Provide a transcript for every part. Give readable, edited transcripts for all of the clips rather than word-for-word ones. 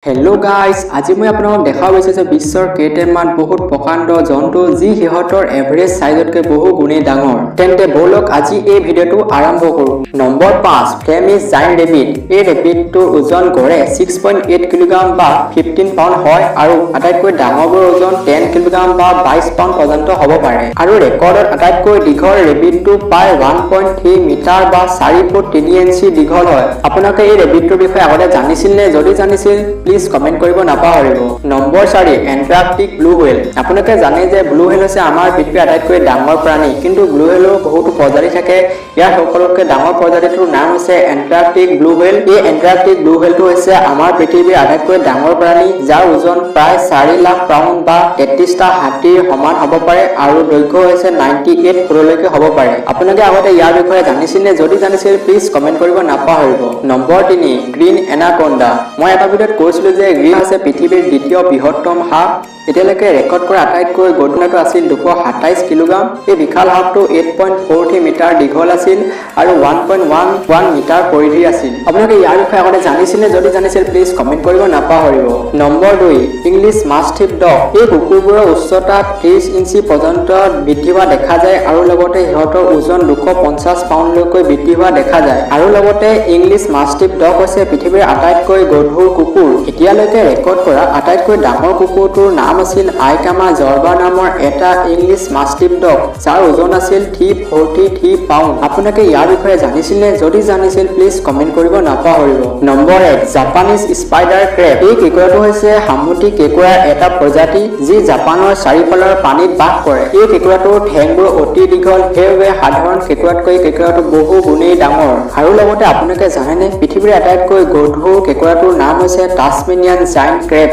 Hello' guys, আজি মই আপোনালোকক দেখাব বিচাৰিছোঁ বিশ্বৰ কেইটামান বহুত প্ৰকাণ্ড জন্তু, যি সিহঁতৰ এভাৰেজ চাইজতকৈ বহু গুণেই ডাঙৰ। তেন্তে ব'লক, আজি এই ভিডিঅ'টো আৰম্ভ কৰোঁ। Number 5, Flemish giant rabbit. এই ৰেবিটটোৰ ওজন গড়ে 6.8 কিলোগ্ৰাম বা 15 পাউণ্ড হয় আৰু আটাইতকৈ ডাঙৰবোৰৰ ওজন 10 কিলোগ্ৰাম বা 22 পাউণ্ড পৰ্যন্ত হ'ব পাৰে। আৰু ৰেকৰ্ডত আটাইতকৈ দীঘল ৰেবিটটো প্ৰায় 1.3 মিটাৰ বা 4 ফুট 3 ইঞ্চি দীঘল হয়। আপোনালোকে এই ৰেবিটটোৰ বিষয়ে আগতে জানিছিল নে? যদি জানিছিল, প্লিজ কমেণ্ট কৰিব নাপাহৰিব। Number 4, Antarctic blue whale. আপোনালোকে জানে যে ব্লু হুৱেল হৈছে আমাৰ পৃথিৱীৰ আটাইতকৈ ডাঙৰ প্ৰাণী। কিন্তু ব্লু হুৱেলৰ বহুতো প্ৰজাতি থাকে। ইয়াৰ সকলোতকৈ ডাঙৰ প্ৰজাতিটোৰ নাম হৈছে এণ্টাৰ্কটিক ব্লু হুৱেল। এই এণ্টাৰ্কটিক ব্লু হুৱেলটো হৈছে আমাৰ পৃথিৱীৰ আটাইতকৈ ডাঙৰ প্ৰাণী, যাৰ ওজন প্ৰায় 4 লাখ পাউণ্ড বা 33টা হাতীৰ সমান হ'ব পাৰে আৰু দৈৰ্ঘ্য হৈছে 98 ফুটলৈকে হ'ব পাৰে। আপোনালোকে আগতে ইয়াৰ বিষয়ে জানিছিল নে? যদি জানিছিল, প্লিজ কমেণ্ট কৰিব নাপাহৰিব। Number 3, green anaconda. মই এটা ভিডিঅ'ত কৈছিলো যে গ্ৰীণ হৈছে পৃথিৱীৰ দ্বিতীয় বৃহত্তম সাপ। এতিয়ালৈকে ৰেকৰ্ড কৰা আটাইতকৈ গধুৰটো আছিল 227 কিলোগ্ৰাম। এই বিশাল সাপটো 8.43 মিটাৰ দীঘল আছিল আৰু 1.11 মিটাৰ পৰিধিৰ আছিল। আপোনালোকে ইয়াৰ বিষয়ে আগতে জানিছিল নে? যদি জানিছিল, প্লিজ কমেণ্ট কৰিব নাপাহৰিব। Number 2, English mastiff dog. এই কুকুৰবোৰৰ উচ্চতা 30 ইঞ্চি পৰ্যন্ত বৃদ্ধি হোৱা দেখা যায় আৰু লগতে সিহঁতৰ ওজন 250 পাউণ্ডলৈকে বৃদ্ধি হোৱা দেখা যায়। আৰু লগতে ইংলিছ মাষ্টিফ ডগ হৈছে পৃথিৱীৰ আটাইতকৈ গধুৰ কুকুৰ। এতিয়ালৈকে ৰেকৰ্ড কৰা আটাইতকৈ ডাঙৰ কুকুৰটোৰ নাম আছিল আইকামা জৰ্বা নামৰ এটা ইংলিছ মাষ্টিফ ডগ, যাৰ ওজন আছিল 343 পাউণ্ড। আপোনালোকে ইয়াৰ বিষয়ে জানিছিল নে? যদি জানিছিল, প্লিজ কমেণ্ট কৰিব নাপাহৰিব। Number 1, Japanese spider Krebs. এই কেঁকোৰাটো হৈছে সামুদ্ৰিক কেঁকোৰাৰ এটা প্ৰজাতি, যি জাপানৰ চাৰিওফালৰ পানীত বাস কৰে। এই কেঁকোৰাটোৰ ঠেংবোৰ অতি দীঘল, সেইবাবে সাধাৰণ কেঁকোৰাতকৈ কেঁকোৰাটো বহু গুণেই ডাঙৰ। আৰু লগতে আপোনালোকে জানেনে, পৃথিৱীৰ আটাইতকৈ গধুৰ কেঁকোৰাটোৰ নাম হৈছে টাছমেনিয়ান জাইণ্ট ক্ৰেব।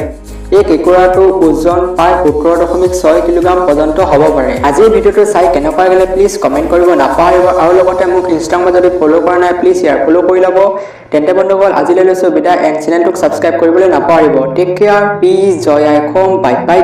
এই কেঁকোৰাটোৰ ওজন প্ৰায় 17.6 কিলোগ্ৰাম পৰ্যন্ত হ'ব পাৰে। আজিৰ ভিডিঅ'টো চাই কেনেকুৱা লাগিলে, প্লিজ কমেণ্ট কৰিব নাপাহৰিব। আৰু লগতে মোক ইনষ্টাগ্ৰামত যদি ফ'ল' কৰা নাই, প্লিজ ইয়াৰ ফ'ল' কৰি ল'ব। তেন্তে বন্ধুসকল, আজিলৈ লৈছোঁ বিদায়। এণ্ড চেনেলটোক ছাবস্ক্ৰাইব কৰিবলৈ নাপাহৰিব। টেক কেয়াৰ, পিচ, জয় আই অসম, বাই বাই।